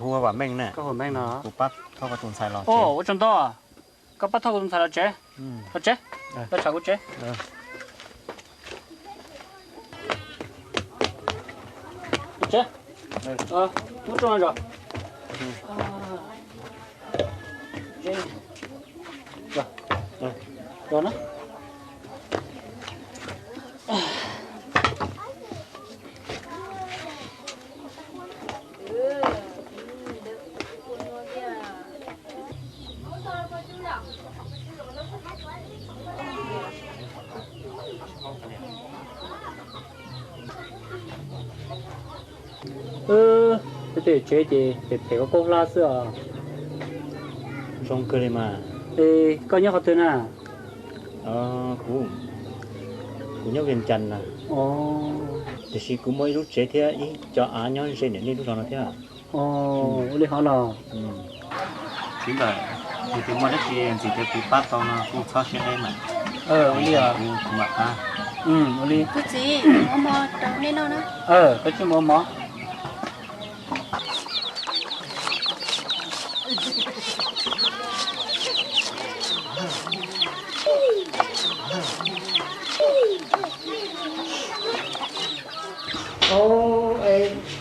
Hu ua Vam Meej na. Koj hu Meej no. Kuv pab thauj koj tus ntxhais los tsev. Ua tsaug ntau. Koj pab thauj kuv tus ntxhais los tsev. Los tsev, los tsham kuv tsev. Los tsev. Muab rooj no zom. Zom na. Tej tsev ces phem phem, koj kaub hlab xwb os. Zoo kawg li mas. Es koj nyob qhov twg na? Kuv, kuv nyob Vias Cas na. Tiam sis kuv muaj ib lub tsev thiab ib co av nyob ze niam nej lub zos no thiab. Ua li hov los. Txiv ntawm, yog tias muaj dab tsi ntxim tias kuv pab tau no kuj txhob siab deb mas. Ua li os. Kuv, kuv mam pab. Ua li. Kuv txiv, ua mov rau nej noj na. Koj tsis mus ua mov.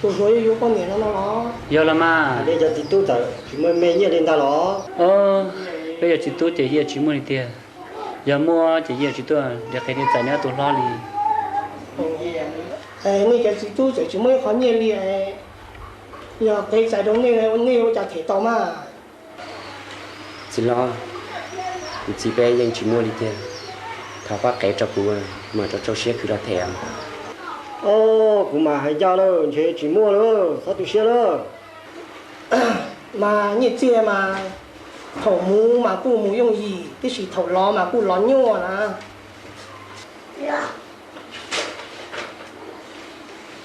Tus hluas yuav yuav poj niam no no los? Yog los mas. Cov txiv tub txawm tsis muaj me nyiaj li ntag los? Peb yog txiv tub ces yeej tsis muaj li tiag. Yog muaj ces yeej tsis tuaj nrhiav qhia li txais neb ob tug hlob li. Nej cov txiv tub txawm tsis muaj ib qho nyiaj li, yog qhia txais rau nej, nej ua cas them tau mas? Txiv hlob, kuv txiv peb yeej tsis muaj li tiag. Thov pab qev rau kuv, mam rau rau siab khwv los them. Kuv mas hais ncaj lawm, ntshe tsis muaj lawm, txhob tu siab lawm. Mas nyiaj txiag mas thaum mus mas kuj mus yooj yim, tiam sis thaum los mas kuj los nyuaj na.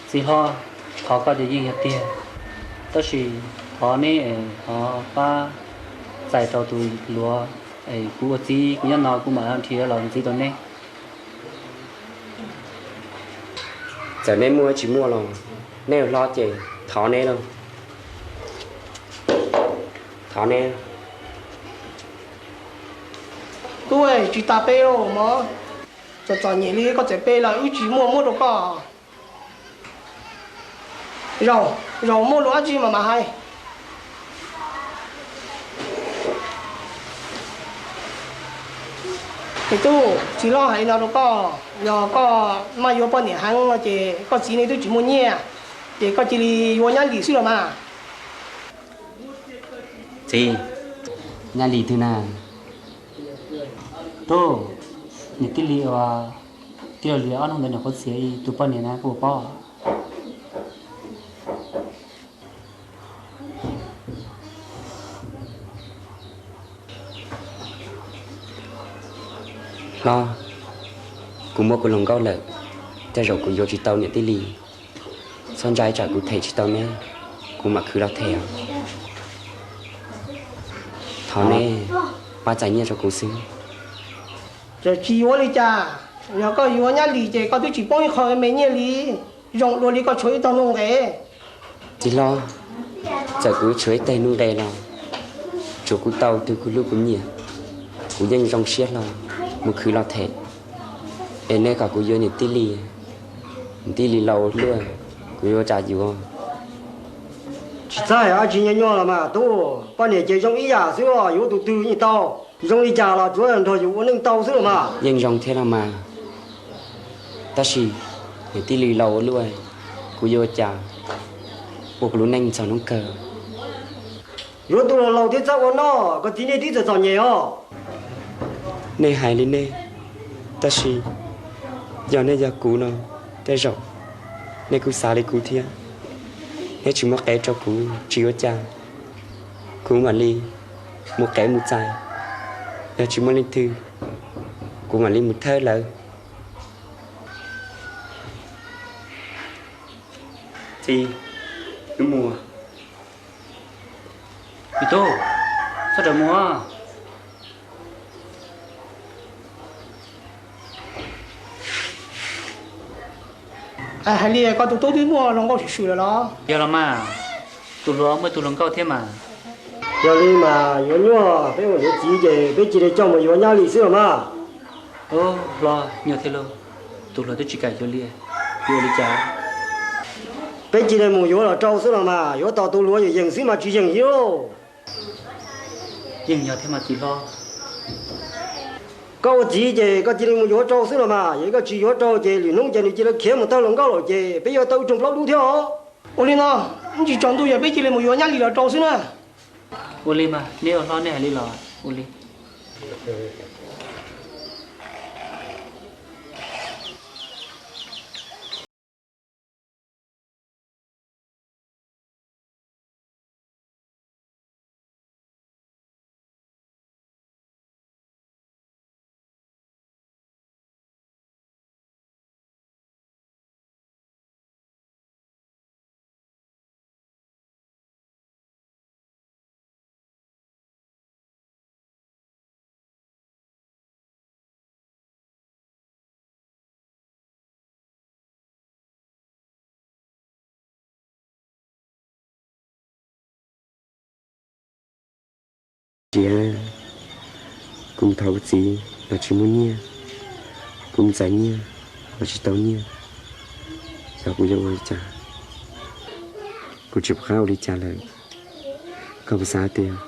Txiv hlob, qhov koj ces yeej yog tiag, tab sis thov neb ho pab txais rau tus hluas, kuv ua txiv kuv nyob no kuv mam nrhiav los ntxiv rau neb. Txawm neb muaj tsis muaj los neb ua hlob ces thov neb lauj. Thov neb. Tub, tsis tas peb lauj mog, txom txom nyem li koj txawm pe los wb tsis muaj muab rau koj. Zaum, zaum muaj lus dab tsi mas mam hais. Es tub, txiv hlob hais li no rau koj, yog koj maj yuav poj niam heev no ces koj txiv nej twb tsis muaj nyiaj, ces koj cia li yuav nyab lis xwb los mas. Txiv, nyab lis twg na? Tub, niam tij li uas tij laug Lis ob hnub ntawd nws qhuav txiav ib tug poj niam na, koj puas paub? Hlob, kuv muab kuv hluas nkauj lawm, tej zaum kuv yuav tsis tau niam tij li. Txhob ntshai, tsam kuv them tsis tau neb, kuv mam khwv los them os. Thov neb pab txais nyiaj rau kuv xwb. Txawm tsis yuav li cas, yog koj yuav nyab lis ces koj twb tsis poob ib qho me nyiaj li, zoo dua li koj tshuav ib tog nuj nqes. Txiv hlob, txawm kuv tshuav ib teg nuj nqes los tsuav kuv tau tus kuv hlub kuv nyiam, kuv yeej zoo siab hlo mus khwv los them. Es neb kom kuv yuav niam tij li, niam tij li laus ua luaj, kuv yuav ua cas yuav? Tsis txhais dab tsi nyuaj nyuaj los mas tub, poj niam ces zoo ib yam xwb os, yuav tus twg yeej tau. Zoo li cas los tsuav nrog yus ua neej tau xwb los mas. Yeej zoo thiab los mas, tab sis niam tij li laus ua luaj, kuv yuav ua cas ua kuv lub neej txog hnub kawg? Yuav tus laus laus thiab txawj ua noj, koj txiv nej twb txawm txom nyem os. Nej hais li nej, tab sis yog nej yog kuv no, tej zaum nej kuj xav li kuv thiab. Neb tsis muab qev rau kuv tsis ua cas, kuv mam li mus qev mus txais. Yog tsis muaj leej twg, kuv mam li mus thawb lawv. Txiv, wb mus. Me tub, txhob rawm mus. Hais li koj tus tub twb muaj hluas nkauj swm swm lawm los? Yog los mas. Tus hluas muaj tus hluas nkauj thiab mas. Yog li mas yuav nyuaj, peb ua niam txiv ces peb cia li coj mus yuav Nyab Lis xwb los mas. Hlob, nyuaj thiab lauj, tus hluas twb tsis kam yuav li, yuav ua li cas? Peb cia li mus yuav los rau xwb los mas, yuav tos tus hluas yeem yeem xwb mas tsis yeem li lauj. Yeej yog thiab mas txiv hlob. Koj ua txiv ces koj cia li mus yuav rau xwb los mas, yog koj tsis yuav rau ces lwm hnub ces nws cia li khiav mus tawg hluas nkauj lawm ces peb yuav tau ib rooj plaub dub thiab os. Ua li no, ntsis tsaus ntuj yog peb cia li mus yuav Nyab Lis los rau xwb na. Ua li mas, neb ua hlob neb hais li los ua li. Tsiav, kuv mus thov kuv txiv los tsis muaj nyiaj, kuv mus txais nyiaj los tsis tau nyiaj, xyov kuv yuav ua li cas. Kuv tsis pom qab ua li cas lawm. Koj puas xav tias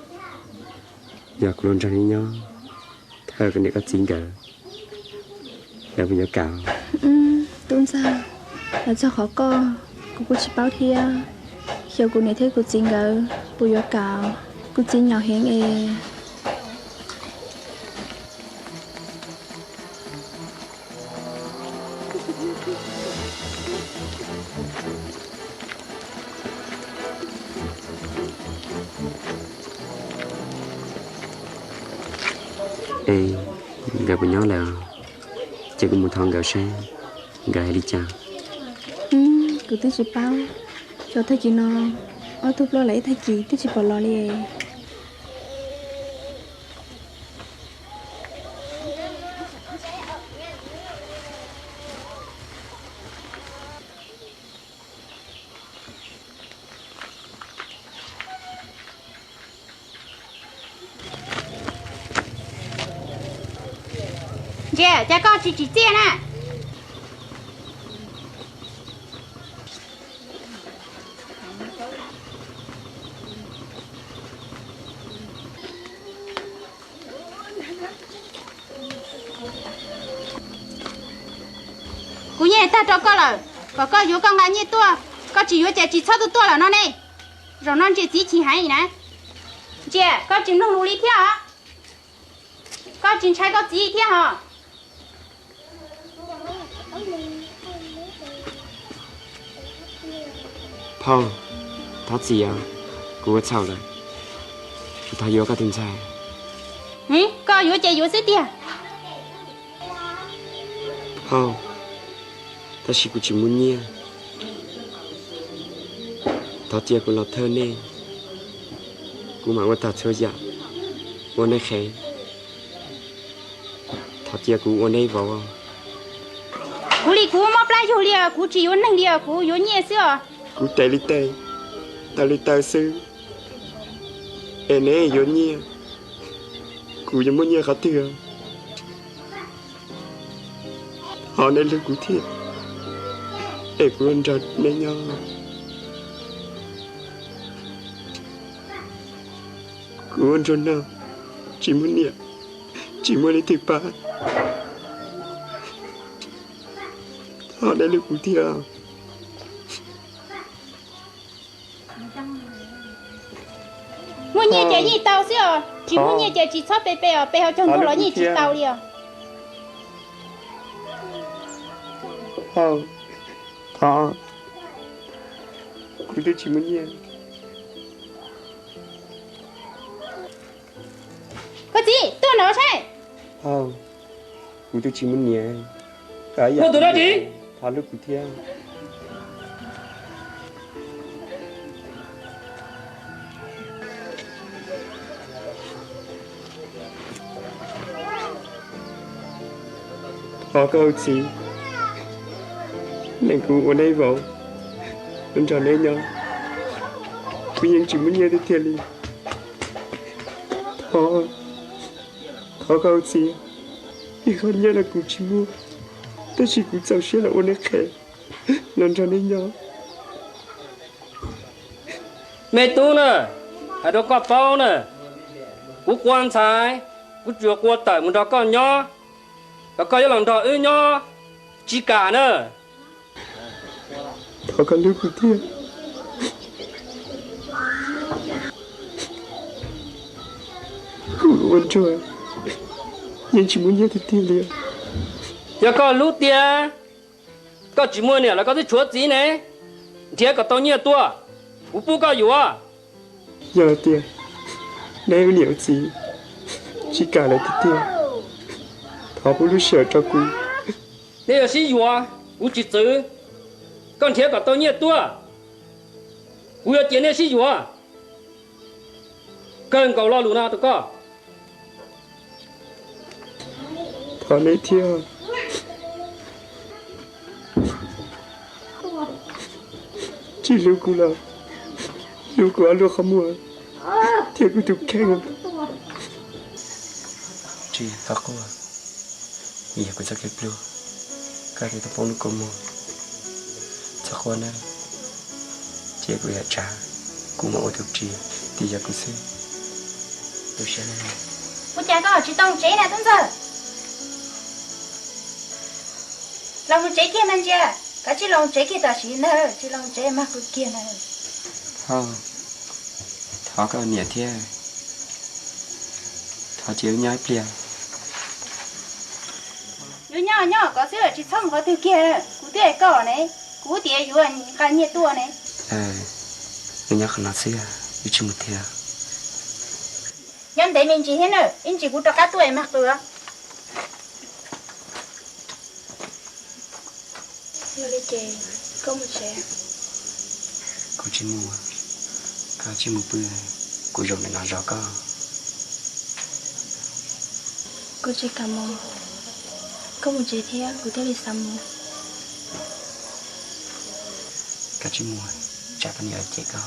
yog kuv los nrog neb nyob thawj koj niam koj txiv nkawd, lawv puas yuav kam? Tub ntxawg, los txog qhov koj, kuv kuj tsis paub thiab. Xyov kuv niam thiab kuv txiv nkawd puas yuav kam, kuv txiv nyaum heev es. Es nkawd puas nyob lawm? Ces kuv mus thov nkawd saib nkawd hais li cas. Kuv twb tsis paub, xyov tag kis no ob tug ploj lawm ib tag kis twb tsis pom los li. Ntsia, cas koj tsis tsim txiaj na? Kuv nyiaj tag rau koj lawm, kom koj yuav koj nqa nyiaj tuaj, koj tsis yuav ces tsis txhob tuaj tuaj lawm no ne. Zaum no ntsia txiv chim heev na. Ntsia, koj tsis mloog lus li thiab os. Koj tsis ntshai koj txiv thiab hos. Phauj, thov txim os, kuv ua txhaum lawm, kuv thov yuav koj tus ntxhais. Koj yuav ces yuav xwb tiag. Phauj, tab sis kuv tsis muaj nyiaj, thov cia kuv los thawj nej, kuv mam ua tag txhua yam ua nej qhev. Thov cia kuv ua nej vauv. Kuv li kuv mob plab yug li os, kuv tsis yuav neeg li os, kuv yuav nyiaj xwb os. Kuv tes li tes, taw li taw xwb, es neb yuav nyiaj, kuv yuav muaj nyiaj qhov twg? Thov nej hlub kuv thiab, es kuv yuav nrog nej nyob. Kuv ua nraug no tsis muaj niam, tsis muaj leej twg pab, thov nej hlub kuv thiab. Muaj nyiaj ces yeej tau xwb os, tsis muaj nyiaj ces tsis txhob pe pe os, pe hauv caug ntuag los yeej tsis tau li os. Thov, kuv twb tsis muaj nyiaj. Koj txiv, tuaj no saib. Kuv twb tsis muaj niam, muaj tus dab tsi? Thov hlub kuv thiab. Thov koj txiv, neem kuv ua neb vauv, nrog neb nyob. Kuv yeej tsis muaj nyiaj tiag tiag li. Thov, thov koj txiv, ib qho nyiaj los kuv tsis muaj, tab sis kuv txaus siab los ua neb qhev, los nrog neb nyob. Me tub na, hais rau koj paub na, kuv qua ntxhais, kuv tsuas qua tawm mus nrog koj nyob, kom koj yuav los nrog wb nyob, tsis kam na. Thov koj hlub kuv thiab. Kuv ua ntsuag, yeej tsis muaj nyiaj tiag tiag li. Yog koj hlub tiag, koj tsis muaj niam los koj twb tshuav txiv ne, nrhiav kom tau nyiaj tuaj, kuv pub koj yuav. Yog tias neb ua niam ua txiv tsis kam lawm tiag tiag, thov pub lub sij hawm rau kuv. Nej yuav sib yuav, kuv tsis txwv. Koj nrhiav kom tau nyiaj tuaj, kuv yuav cia nej sib yuav. Kawg nkaus lo lus no rau koj. Thov neb thiab, tsis hlub kuv los hlub kuv ob lub qhov muag thiab kuv tus kheej. Tsis txhob quaj, vim yog kuv txoj kev pluag, koj thiaj tau poob lub kua muag. Txhob quaj nawb, cia kuv yam tsav, kuv mam ua tus ris, tis yog kuv xwb. Ua cas koj tsis tau tsev na tub ntxawg? Los mus tsev kiag mas ntsia, kav tsij los mus tsev kiag tam sim na, tsis los mus tsev mag kuv kiag na. Thov koj niam thiab, thov cia wb nyob ib pliag. Yuav nyob nyob koj xwb, tsis txhob mus qhov twg kiag, kuv twb hais koj ne, kuv tias yuav nqa nyiaj tuaj ne. Wb nyob qhov no xwb, wb tsis mus tiag. Nyob ntev me ntsis thiab na, ib ntsis kuv rov qab tuaj es mag qw. Yog li ces koj mus tsev. Kuv tsis mus, koj tsis mus pw, kuv zaum ntawm no zov koj. Kuv tsis kam mus, koj mus tsev thiab kuv thiaj li xav mus. Koj tsis mus, tsam poj niam cem koj.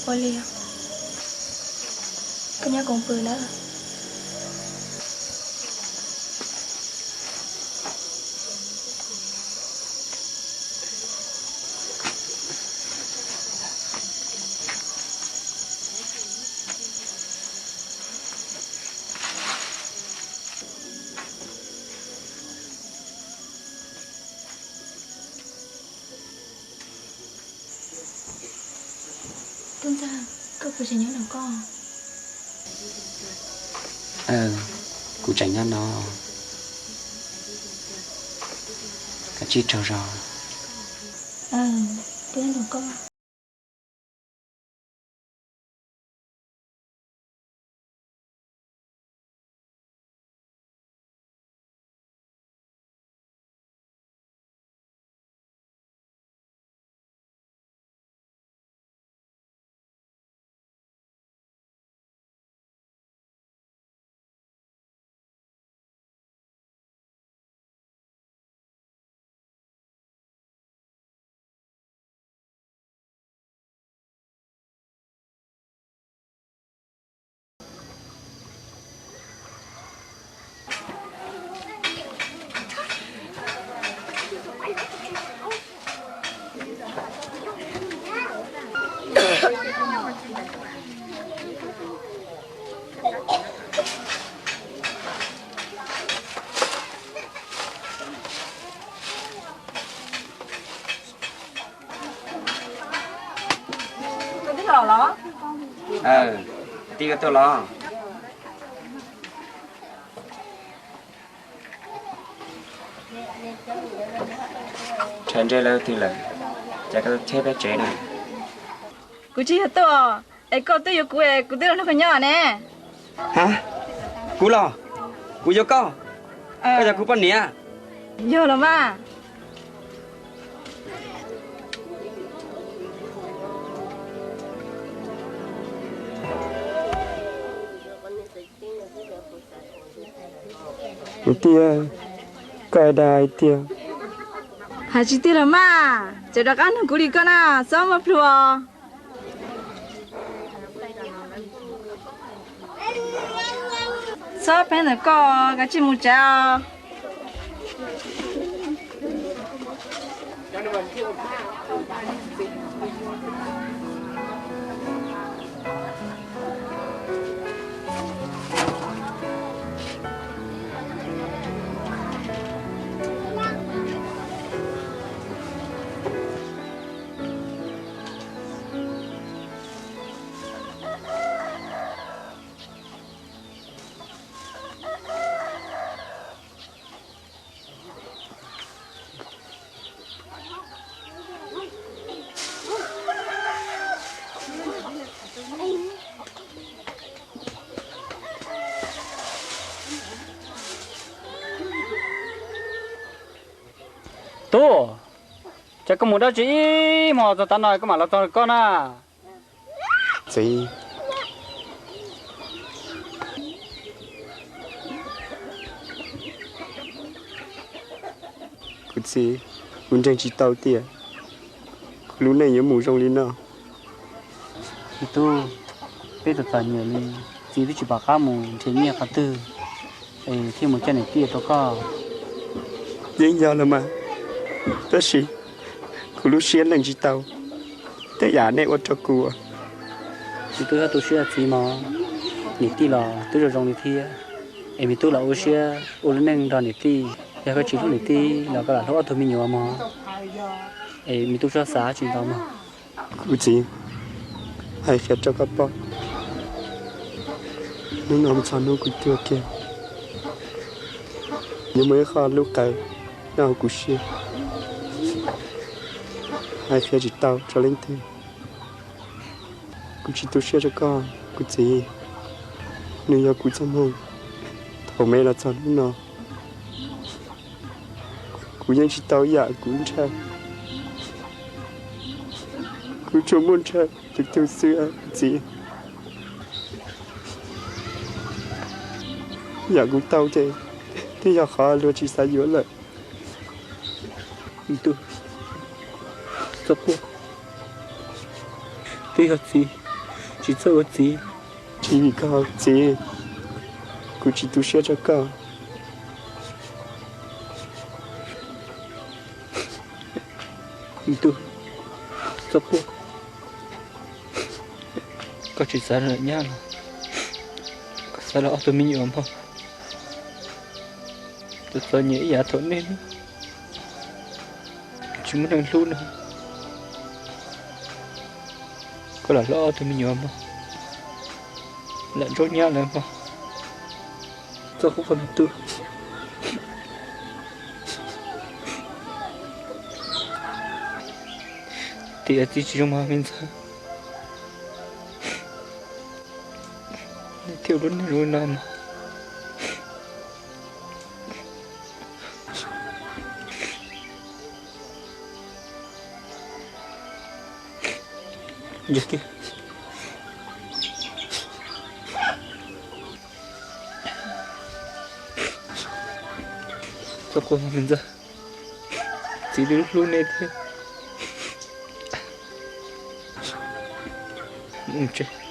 Ua li, koj nyob koom pw na. Tub ntxawg, koj puas tseem nyob nram koj? Kuv tseem nyob no. Koj tsij raug zog. Twb nyob nram koj. Tij koj tuaj los? Tshav ntseg lawm twg lawm, cas koj txhiab peb tsev na? Kuv tsis yog tuaj, es koj twb yuav kuv es kuv twb los nrog koj nyob ne. Ha, kuv los? Kuv yuav koj? Koj yog kuv poj niam? Yog los mas. Niam tij, koj hais dag hais tiag. Hais tsis tiag los mas, tseem rov qab nug kuv li koj na, txhob muaj plhus os. Txhob pheej ntawm koj, kav tsij mus tsev os. Tub, cas koj mus dab tsi ib hmo txog tav no koj mam los txog koj na? Txiv, kuv txiv, kuv ntseeg tsis tau tias kuv lub neej yuav mus zoo li no. Me tub, peb txom txom nyem li, txiv twb tsis pom qab mus nrhiav nyiaj qhov twg es thiaj mus coj niam tij rau koj. Yeej yog los mas, tab sis kuv lub siab lees tsis tau tej yam nej ua rau kuv. Kuv twb yog tu siab txiv mog, niam tij los twb zoo zoo li thiab, es me tub los ua siab ua lub neej nrog niam tij. Yog koj tsis hlub niam tij los koj lam hlub ob tug me nyuam mog, es me tub txhob xav tsis ntau mog. Kuv txiv, hais qhia rau koj paub, hnub no mus txog hnub kuv tuag kiag, yuav muaj ib qho lub qawv nyob hauv kuv siab, hais qhia tsis tau rau leej twg. Kuv tsis tu siab rau koj kuv txiv, nws yog kuv txoj hmoo thaum me los txog hnub no. Kuv yeej tsis tau yam kuv ntshai, kuv tsuas muaj ntshai tus tug xwb kuv txiv. Yam kuv tau ces twb yog qhov luag tsis xav yuav lawm. Tub, txhob quaj, twb yog txiv tsis txawj ua txiv. Tsis vim koj txiv, kuv tsis tu siab rau koj. Tub, txhob quaj, koj tsis xav los nyab los, koj xav los ob tug me nyuam mog. Txom txom nyem ib yam thaum nej tsis muaj neeg hlub no, koj lam hlob ob tug me nyuam mog, lam nrauj nyab lawm mog. Txhob quaj me tub. Tiam txiv tsis zoo mog me ntxawg, nej thiaj ua lub neej zoo li no mog. Yog tiag, txhob quaj me ntxawg, txiv twb hlub nej thiab. Mus tsev.